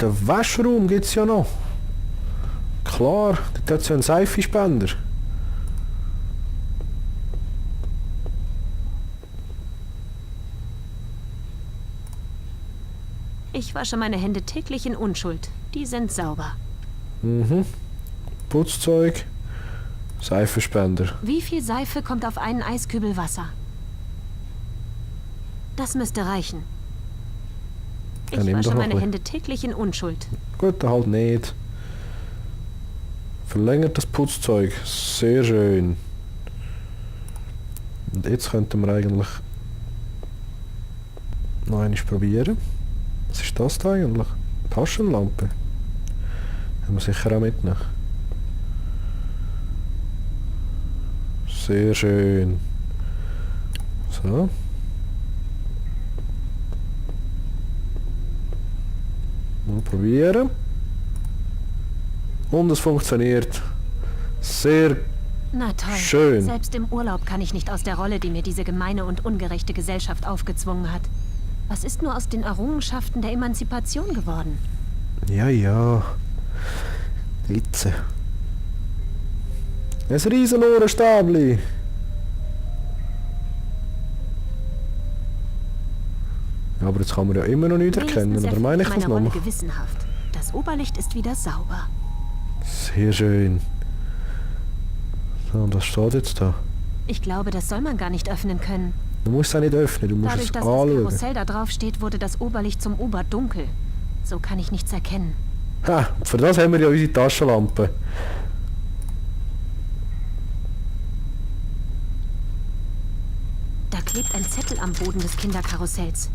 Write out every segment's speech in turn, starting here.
den Waschraum gibt es ja noch. Klar, dort hat es ja einen Seifenspender. Ich wasche meine Hände täglich in Unschuld. Die sind sauber. Mhm. Putzzeug, Seifenspender. Wie viel Seife kommt auf einen Eiskübel Wasser? Das müsste reichen. Ich nimm doch wasche noch meine ein. Hände täglich in Unschuld. Gut, dann halt nicht. Verlängert das Putzzeug. Sehr schön. Und jetzt könnten wir eigentlich noch einmal probieren. Was ist das da eigentlich? Taschenlampe. Haben wir sicher auch mitnehmen. Sehr schön. So. Mal probieren. Und es funktioniert. Sehr Na toll. schön. Selbst im Urlaub kann ich nicht aus der Rolle, die mir diese gemeine und ungerechte Gesellschaft aufgezwungen hat. Was ist nur aus den Errungenschaften der Emanzipation geworden? Ja, ja. Hitze. Ein Riesenohrenstabli. Ja, aber jetzt kann man ja immer noch nicht erkennen, Wenigstens oder meine ich erfülle das meine Rolle noch? gewissenhaft. Das Oberlicht ist wieder sauber. Sehr schön. So, und was steht jetzt da? Ich glaube, das soll man gar nicht öffnen können. Du musst es auch nicht öffnen, du musst Dadurch, es dass das anschauen. Karussell da drauf steht, wurde das Oberlicht zum Oberdunkel. So kann ich nichts erkennen. Ha, für das haben wir ja unsere Taschenlampe. Da klebt ein Zettel am Boden des Kinderkarussells.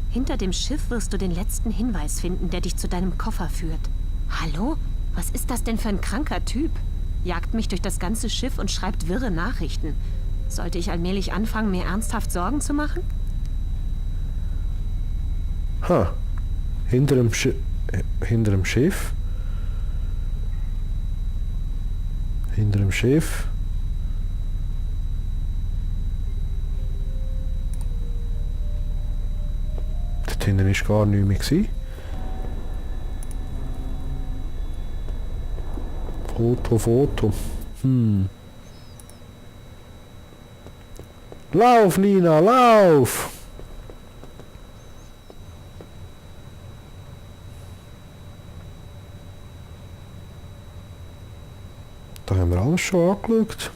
Hinter dem Schiff wirst du den letzten Hinweis finden, der dich zu deinem Koffer führt. Hallo? Was ist das denn für ein kranker Typ? Jagt mich durch das ganze Schiff und schreibt wirre Nachrichten. Sollte ich allmählich anfangen, mir ernsthaft Sorgen zu machen? Ha, hinter dem Schiff. Hinter dem Schiff. Hinter dem Schiff. Dort hinten war gar nichts mehr gewesen. Foto. Lauf, Nina, lauf! Da haben wir alles schon angeschaut.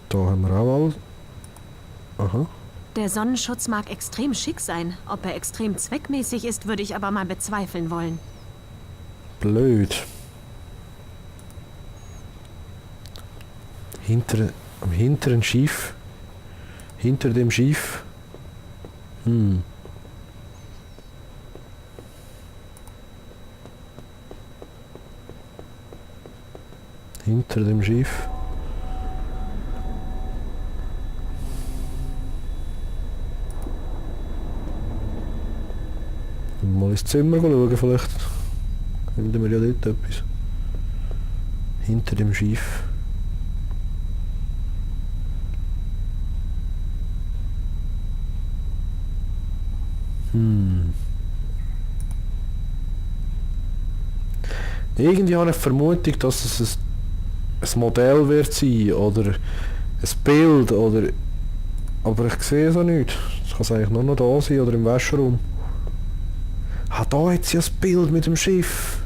Da haben wir auch alles. Aha. Der Sonnenschutz mag extrem schick sein. Ob er extrem zweckmäßig ist, würde ich aber mal bezweifeln wollen. Blöd. Am hinteren Schiff. Hinter dem Schiff. Hinter dem Schiff. Mal ins Zimmer schauen, vielleicht finden wir ja dort etwas. Hinter dem Schiff. Irgendwie habe ich die Vermutung, dass es ein Modell wird sein oder ein Bild oder... Aber ich sehe so nicht. Es kann eigentlich nur noch da sein oder im Wäscheraum. Ah, da hat sie ja das Bild mit dem Schiff.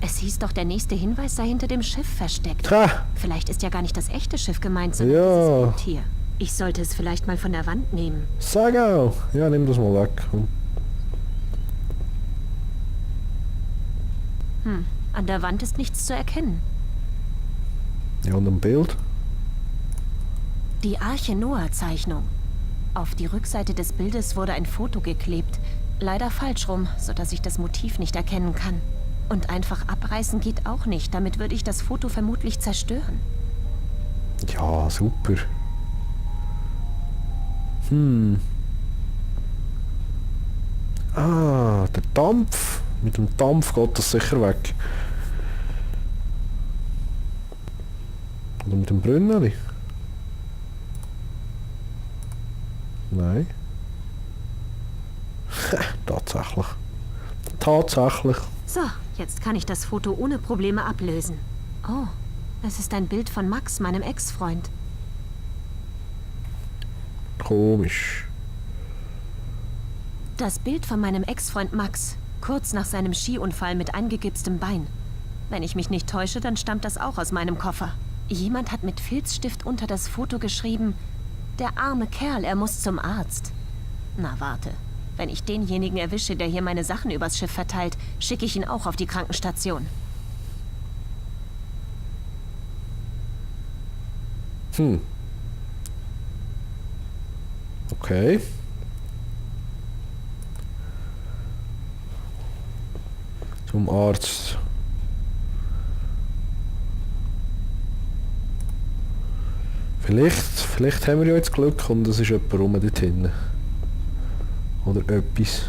Es hieß doch, der nächste Hinweis sei hinter dem Schiff versteckt. Ha! Vielleicht ist ja gar nicht das echte Schiff gemeint, sondern Ja. dieses Boot hier. Ich sollte es vielleicht mal von der Wand nehmen. Sag auch. Ja, nimm das mal weg. Komm. An der Wand ist nichts zu erkennen. Ja, und ein Bild? Die Arche Noah-Zeichnung. Auf die Rückseite des Bildes wurde ein Foto geklebt. Leider falsch rum, sodass ich das Motiv nicht erkennen kann. Und einfach abreißen geht auch nicht. Damit würde ich das Foto vermutlich zerstören. Ja, super. Ah, der Dampf. Mit dem Dampf geht das sicher weg. Oder mit dem Brünneli? Nein. Tatsächlich. Tatsächlich. So, jetzt kann ich das Foto ohne Probleme ablösen. Oh, es ist ein Bild von Max, meinem Ex-Freund. Komisch. Das Bild von meinem Ex-Freund Max, kurz nach seinem Skiunfall mit eingegipstem Bein. Wenn ich mich nicht täusche, dann stammt das auch aus meinem Koffer. Jemand hat mit Filzstift unter das Foto geschrieben, der arme Kerl, er muss zum Arzt. Na warte, wenn ich denjenigen erwische, der hier meine Sachen übers Schiff verteilt, schicke ich ihn auch auf die Krankenstation. Okay. Zum Arzt. Vielleicht haben wir ja jetzt Glück und es ist jemand rum dort hinten. Oder etwas.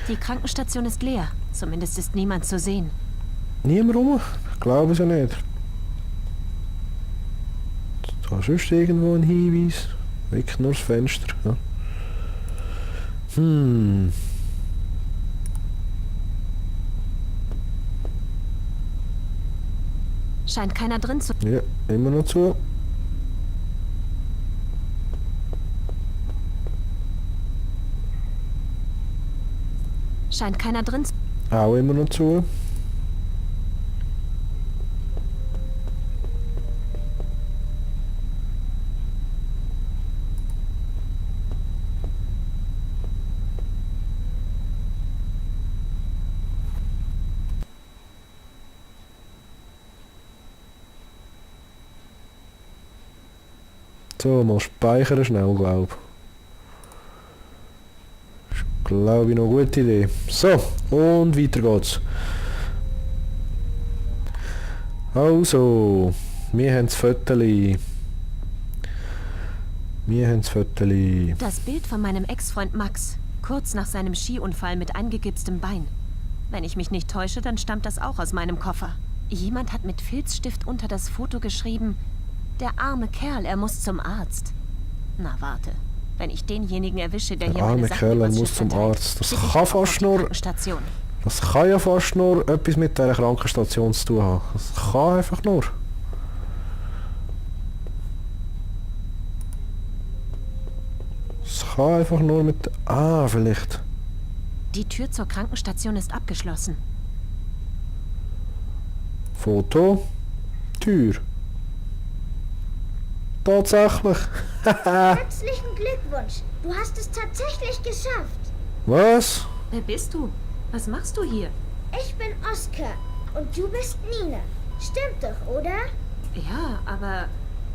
Die Krankenstation ist leer. Zumindest ist niemand zu sehen. Niemand rum? Ich glaube es ja nicht. Da ist sonst irgendwo ein Hinweis. Wirklich nur das Fenster. Ja. Scheint keiner drin zu... Ja, immer noch zu. Scheint keiner drin zu... Auch immer noch zu. So, mal speichern schnell, glaube ich. Glaube ich, noch eine gute Idee. So, und weiter geht's. Also, wir haben das Föteli. Das Bild von meinem Ex-Freund Max, kurz nach seinem Skiunfall mit eingegipstem Bein. Wenn ich mich nicht täusche, dann stammt das auch aus meinem Koffer. Jemand hat mit Filzstift unter das Foto geschrieben, der arme Kerl, er muss zum Arzt. Na warte, wenn ich denjenigen erwische, der hier meine Sachen Kerl, er übers muss Schiff zum verteilt, Arzt. Das schicke ich kann ihn fast auf die nur... Krankenstation. Das kann ja fast nur etwas mit dieser Krankenstation zu tun haben. Das kann einfach nur. Das kann einfach nur mit... Ah, vielleicht. Die Tür zur Krankenstation ist abgeschlossen. Foto. Tür. Tatsächlich. Herzlichen Glückwunsch. Du hast es tatsächlich geschafft. Was? Wer bist du? Was machst du hier? Ich bin Oskar und du bist Nina. Stimmt doch, oder? Ja, aber...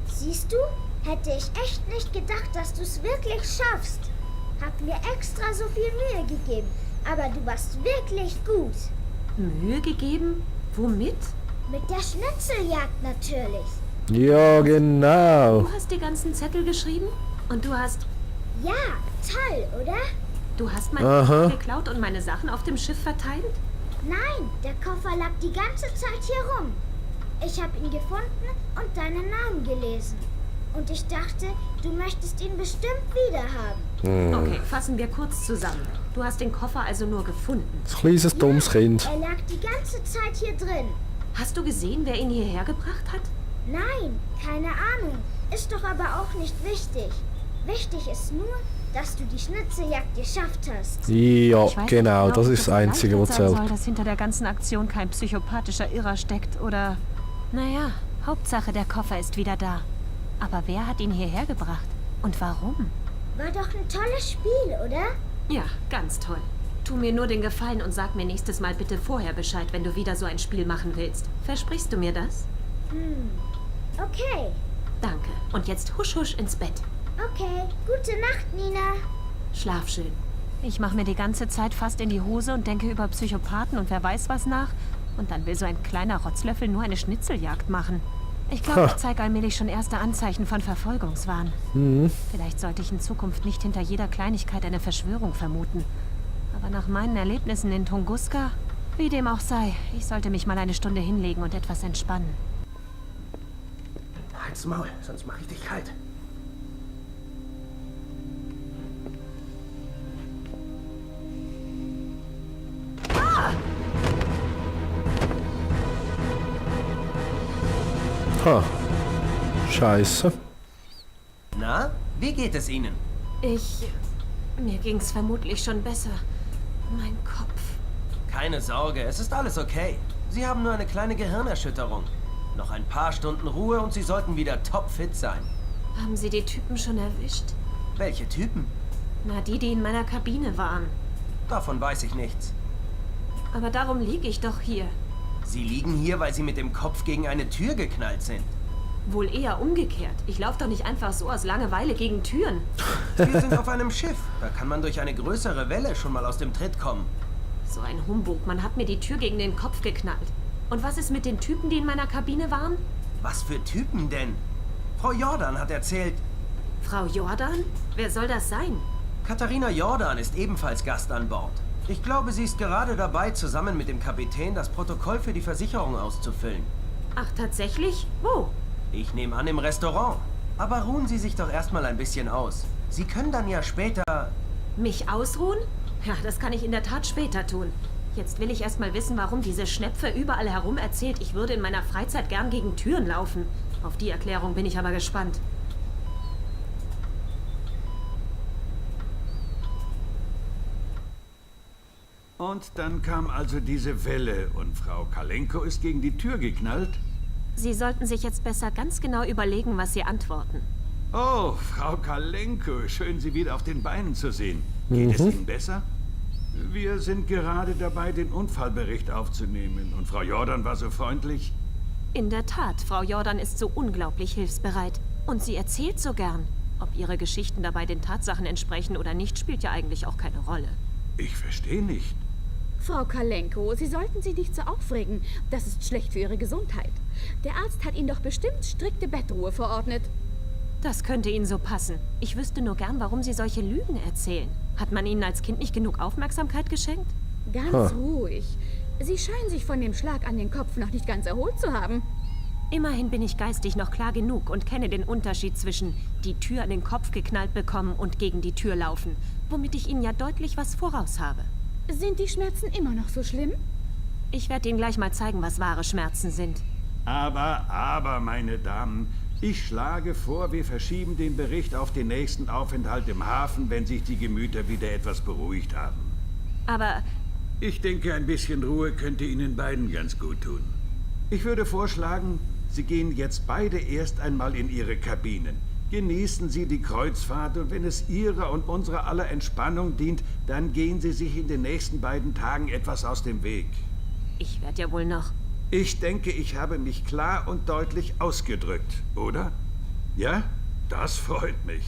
Siehst du? Hätte ich echt nicht gedacht, dass du es wirklich schaffst. Hab mir extra so viel Mühe gegeben. Aber du warst wirklich gut. Mühe gegeben? Womit? Mit der Schnitzeljagd natürlich. Ja, genau. Du hast die ganzen Zettel geschrieben? Und du hast... Ja, toll, oder? Du hast meinen Aha. Koffer geklaut und meine Sachen auf dem Schiff verteilt? Nein, der Koffer lag die ganze Zeit hier rum. Ich habe ihn gefunden und deinen Namen gelesen. Und ich dachte, du möchtest ihn bestimmt wieder haben. Okay, fassen wir kurz zusammen. Du hast den Koffer also nur gefunden. Ein kleines, dummes Kind. Er lag die ganze Zeit hier drin. Hast du gesehen, wer ihn hierher gebracht hat? Nein, keine Ahnung. Ist doch aber auch nicht wichtig. Wichtig ist nur, dass du die Schnitzeljagd geschafft hast. Ja, Ich weiß genau. nicht Das ob ist das Einzige, was erleichtert sein zählt. soll, dass hinter der ganzen Aktion kein psychopathischer Irrer steckt oder... Naja, Hauptsache der Koffer ist wieder da. Aber wer hat ihn hierher gebracht? Und warum? War doch ein tolles Spiel, oder? Ja, ganz toll. Tu mir nur den Gefallen und sag mir nächstes Mal bitte vorher Bescheid, wenn du wieder so ein Spiel machen willst. Versprichst du mir das? Okay. Danke. Und jetzt husch husch ins Bett. Okay. Gute Nacht, Nina. Schlaf schön. Ich mache mir die ganze Zeit fast in die Hose und denke über Psychopathen und wer weiß was nach. Und dann will so ein kleiner Rotzlöffel nur eine Schnitzeljagd machen. Ich glaube, ich zeige allmählich schon erste Anzeichen von Verfolgungswahn. Vielleicht sollte ich in Zukunft nicht hinter jeder Kleinigkeit eine Verschwörung vermuten. Aber nach meinen Erlebnissen in Tunguska, wie dem auch sei, ich sollte mich mal eine Stunde hinlegen und etwas entspannen. Halt's Maul, sonst mache ich dich kalt. Ha. Scheiße. Na, wie geht es Ihnen? Mir ging's vermutlich schon besser. Mein Kopf. Keine Sorge, es ist alles okay. Sie haben nur eine kleine Gehirnerschütterung. Noch ein paar Stunden Ruhe und Sie sollten wieder topfit sein. Haben Sie die Typen schon erwischt? Welche Typen? Na, die in meiner Kabine waren. Davon weiß ich nichts. Aber darum liege ich doch hier. Sie liegen hier, weil Sie mit dem Kopf gegen eine Tür geknallt sind. Wohl eher umgekehrt. Ich laufe doch nicht einfach so aus Langeweile gegen Türen. Wir sind auf einem Schiff. Da kann man durch eine größere Welle schon mal aus dem Tritt kommen. So ein Humbug. Man hat mir die Tür gegen den Kopf geknallt. Und was ist mit den Typen, die in meiner Kabine waren? Was für Typen denn? Frau Jordan hat erzählt... Frau Jordan? Wer soll das sein? Katharina Jordan ist ebenfalls Gast an Bord. Ich glaube, sie ist gerade dabei, zusammen mit dem Kapitän das Protokoll für die Versicherung auszufüllen. Ach, tatsächlich? Wo? Ich nehme an, im Restaurant. Aber ruhen Sie sich doch erstmal ein bisschen aus. Sie können dann ja später... Mich ausruhen? Ja, das kann ich in der Tat später tun. Jetzt will ich erstmal wissen, warum diese Schnepfe überall herum erzählt, ich würde in meiner Freizeit gern gegen Türen laufen. Auf die Erklärung bin ich aber gespannt. Und dann kam also diese Welle und Frau Kalenko ist gegen die Tür geknallt? Sie sollten sich jetzt besser ganz genau überlegen, was Sie antworten. Oh, Frau Kalenko, schön Sie wieder auf den Beinen zu sehen. Geht es Ihnen besser? Wir sind gerade dabei, den Unfallbericht aufzunehmen und Frau Jordan war so freundlich. In der Tat, Frau Jordan ist so unglaublich hilfsbereit. Und sie erzählt so gern. Ob ihre Geschichten dabei den Tatsachen entsprechen oder nicht, spielt ja eigentlich auch keine Rolle. Ich verstehe nicht. Frau Kalenko, Sie sollten sich nicht so aufregen. Das ist schlecht für Ihre Gesundheit. Der Arzt hat Ihnen doch bestimmt strikte Bettruhe verordnet. Das könnte Ihnen so passen. Ich wüsste nur gern, warum Sie solche Lügen erzählen. Hat man Ihnen als Kind nicht genug Aufmerksamkeit geschenkt? Ganz ruhig. Sie scheinen sich von dem Schlag an den Kopf noch nicht ganz erholt zu haben. Immerhin bin ich geistig noch klar genug und kenne den Unterschied zwischen die Tür an den Kopf geknallt bekommen und gegen die Tür laufen, womit ich Ihnen ja deutlich was voraus habe. Sind die Schmerzen immer noch so schlimm? Ich werde Ihnen gleich mal zeigen, was wahre Schmerzen sind. Aber, meine Damen, ich schlage vor, wir verschieben den Bericht auf den nächsten Aufenthalt im Hafen, wenn sich die Gemüter wieder etwas beruhigt haben. Aber Ich denke, ein bisschen Ruhe könnte Ihnen beiden ganz gut tun. Ich würde vorschlagen, Sie gehen jetzt beide erst einmal in Ihre Kabinen. Genießen Sie die Kreuzfahrt und wenn es Ihrer und unserer aller Entspannung dient, dann gehen Sie sich in den nächsten beiden Tagen etwas aus dem Weg. ich werde ja wohl noch... Ich denke, ich habe mich klar und deutlich ausgedrückt, oder? Ja? Das freut mich.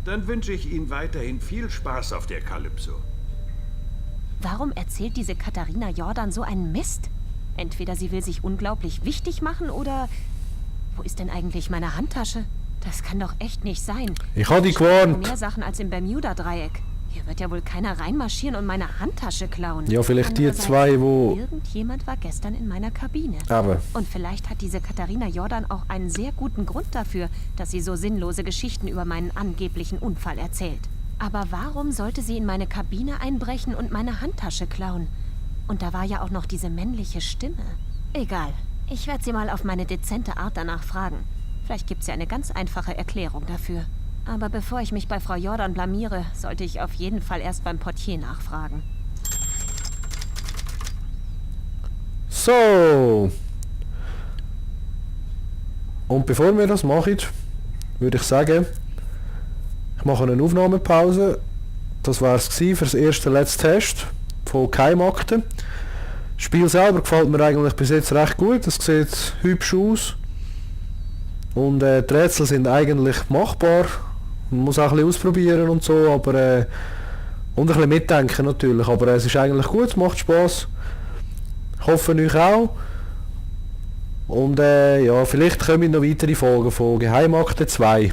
Dann wünsche ich Ihnen weiterhin viel Spaß auf der Kalypso. Warum erzählt diese Katharina Jordan so einen Mist? Entweder sie will sich unglaublich wichtig machen oder... Wo ist denn eigentlich meine Handtasche? Das kann doch echt nicht sein. Ich habe dich Noch gewarnt. mehr Sachen als im Bermuda-Dreieck. Hier wird ja wohl keiner reinmarschieren und meine Handtasche klauen. Ja, vielleicht die Andererseits, zwei, wo... Irgendjemand war gestern in meiner Kabine. Aber Und vielleicht hat diese Katharina Jordan auch einen sehr guten Grund dafür, dass sie so sinnlose Geschichten über meinen angeblichen Unfall erzählt. Aber warum sollte sie in meine Kabine einbrechen und meine Handtasche klauen? Und da war ja auch noch diese männliche Stimme. Egal. Ich werde sie mal auf meine dezente Art danach fragen. Vielleicht gibt es ja eine ganz einfache Erklärung dafür. Aber bevor ich mich bei Frau Jordan blamiere, sollte ich auf jeden Fall erst beim Portier nachfragen. so. Und bevor wir das machen, würde ich sagen, ich mache eine Aufnahmepause. Das war es für das erste Let's Test von Keimakten. Das Spiel selber gefällt mir eigentlich bis jetzt recht gut. Es sieht hübsch aus. Und die Rätsel sind eigentlich machbar. Man muss auch ein bisschen ausprobieren und so, aber und ein bisschen mitdenken natürlich. Aber es ist eigentlich gut, es macht Spaß. Ich hoffe euch auch. Und ja, vielleicht kommen noch weitere Folgen von Geheimakte 2.